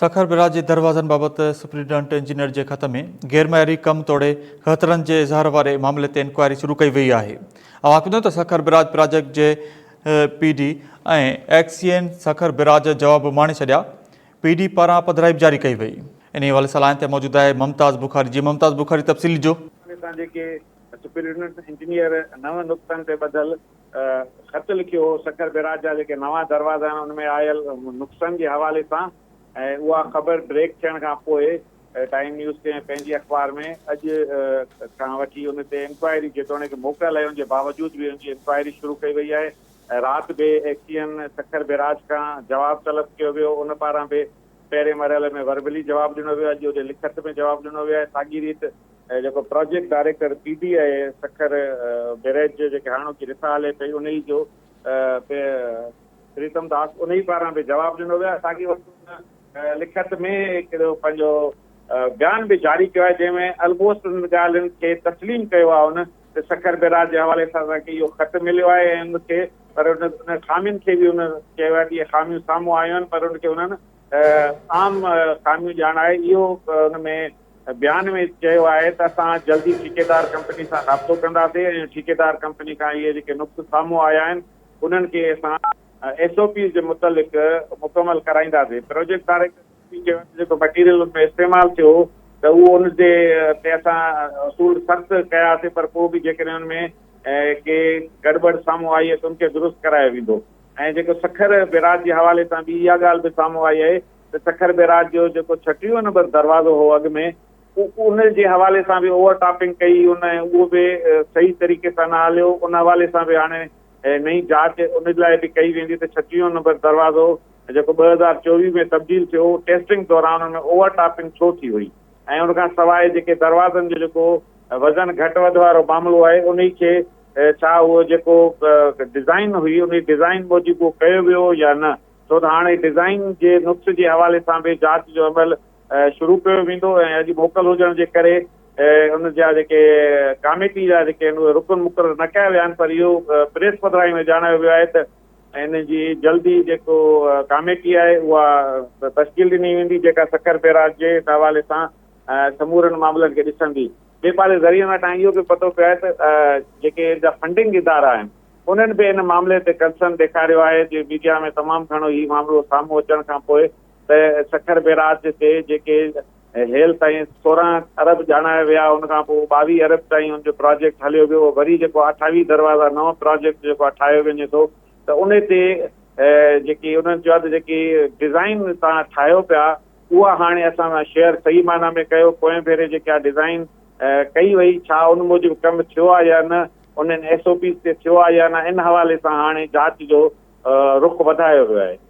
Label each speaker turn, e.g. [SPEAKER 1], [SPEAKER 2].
[SPEAKER 1] Sukkur barrage جي دروازن بابت سپرنٽينڊنٽ انجنيئر جي خط ۾ غيرمعياري ڪم توڙي خطرن جي اظهار واري معاملي تي انڪوائري شروع ڪئي وئي آهي. اوهان کي ٻڌايون ته سکر بئراج پراجيڪٽ جي P D ۽ XEN Sukkur barrage جواب ماڻي ڇڏيا، پي ڊي پاران پڌرائي به جاري ڪئي وئي. انهي حوالي سان لائين تي موجود آهي ممتاز بخاري جي ممتاز بخاري تفصيل ڏجو.
[SPEAKER 2] حوالي سان جيڪي سپرنٽينڊنٽ انجنيئر نون نقطن تي ٻڌل خط لکيو هو، سکر بئراج جا جيڪي نوان دروازا آهن ان ۾ آيل نقصن جي حوالي سان ۽ اها خبر بريڪ ٿيڻ کان پوء ٽائيم نيوز تي ۽ پنهنجي اخبار ۾ اڄ کان وٺي ان تي انڪوائري جيتوڻيڪ موڪل آهي ان جي باوجود به ان جي انڪوائري شروع ڪئي وئي آهي ۽ رات به ايڪسيئن سکر بئراج کان جواب طلب ڪيو ويو ان پاران به پهرين مرحلي ۾ وربلي جواب ڏنو ويو اڄ اتي لکت ۾ جواب ڏنو ويو آهي ساڳي ريت جيڪو پراجيڪٽ ڊائريڪٽر پي ڊي اي سکر بئريج جو جيڪي هاڻوڪي رٿا هلي پئي انهي جو پريتم داس انهي پاران به جواب ڏنو ويو آهي ساڳي وقت ان لکت ۾ هڪڙو پنهنجو بيان به جاري ڪيو آهي جنهن ۾ الموسٽ انهن ڳالهين کي تسليم ڪيو آهي ان ته سکر بئراج جي حوالي سان اسان کي اهو خط مليو آهي ۽ ان کي پر ان خامين کي به ان چيو آهي ته اهي خاميون سامهون آيون آهن پر ان کي انهن عام خاميون ڄاڻائي اهو ان ۾ بيان ۾ چيو آهي ته اسان جلدي ٺيڪيدار ڪمپني سان رابطو ڪنداسين ۽ ٺيڪيدار ڪمپني کان اهي جيڪي نقص سامهون آيا آهن انهن کي اسان ايس او پيز جي متعلق مڪمل ڪرائينداسين. پروجيڪٽ ڊائريڪٽر اهو چيو ته جيڪو مٽيريل ان ۾ استعمال ٿيو ته اهو ان جي تي اسان اصول سخت ڪياسين پر پوء به جيڪڏهن ان ۾ ڪي گڙٻڙ سامهون آئي ته ان کي درست ڪرايو ويندو ۽ جيڪو سکر بئراج جي حوالي سان ٻي اها ڳالهه به سامهون آئي آهي ته سکر بئراج جو جيڪو ڇٽيهون نمبر دروازو هو اڳ ۾ ان جي حوالي سان به اوور ٽاپنگ ڪئي ان ۽ اهو به صحيح طريقي سان نه هليو ان حوالي سان به هاڻي نئين جاچ ان لاء به ڪئي ويندي ته ڇٽيهون نمبر دروازو جيڪو 2024 ۾ تبديل ٿيو ٽيسٽنگ دوران ان ۾ اوور ٽاپنگ ڇو ٿي هئي ۽ ان کان سواء جيڪي دروازن جو جيڪو وزن گهٽ وڌ وارو معاملو آهي انهي کي ڇا اهو جيڪو ڊزائين هئي انهي ڊزائين موجب اهو ڪيو ويو يا نه ڇو ته هاڻي ڊزائين جي نقص جي حوالي سان به جاچ جو عمل شروع ڪيو ويندو ۽ اڄ موڪل هجڻ جي ڪري ان جا جيڪي ڪاميٽي جا جيڪي آهن اهي رڪن مقرر نه ڪيا ويا آهن پر اهو پريس پڌرائي ۾ ڄاڻايو ويو آهي ته ان جي جلدي جيڪو ڪاميٽي آهي اها تشڪيل ڏني ويندي جيڪا سکر بئراج جي حوالي سان سمورن معاملن کي ڏسندي. ٻئي پاسي ذريعن وٽان اهو به پتو پيو آهي ته جيڪي ان جا فنڊنگ ادارا آهن انهن به ان معاملي تي ڪنسرن ڏيکاريو آهي جي ميڊيا ۾ تمام گهڻو هي معاملو سامهون اچڻ کان پوء ته سکر بئراج تي جيڪي هيل تائين 16 ارب ڄاڻايا ويا ان کان پوء 22 ارب تائين ان جو پراجيڪٽ هليو ويو وري جيڪو 28 دروازا نئون پراجيڪٽ جيڪو آهي ٺاهيو وڃي ٿو ته ان تي جيڪي انهن چيو آهي ته جيڪي ڊزائين توهان ٺاهيو پيا اها هاڻي اسان سان شيئر صحيح معنيٰ ۾ ڪيو، پوئين ڀيري جيڪا ڊزائين ڪئي وئي ڇا ان موجب ڪم ٿيو آهي يا نه، انهن ايس او پيز تي ٿيو آهي يا نه، ان حوالي سان هاڻي جاچ جو رخ وڌايو ويو آهي.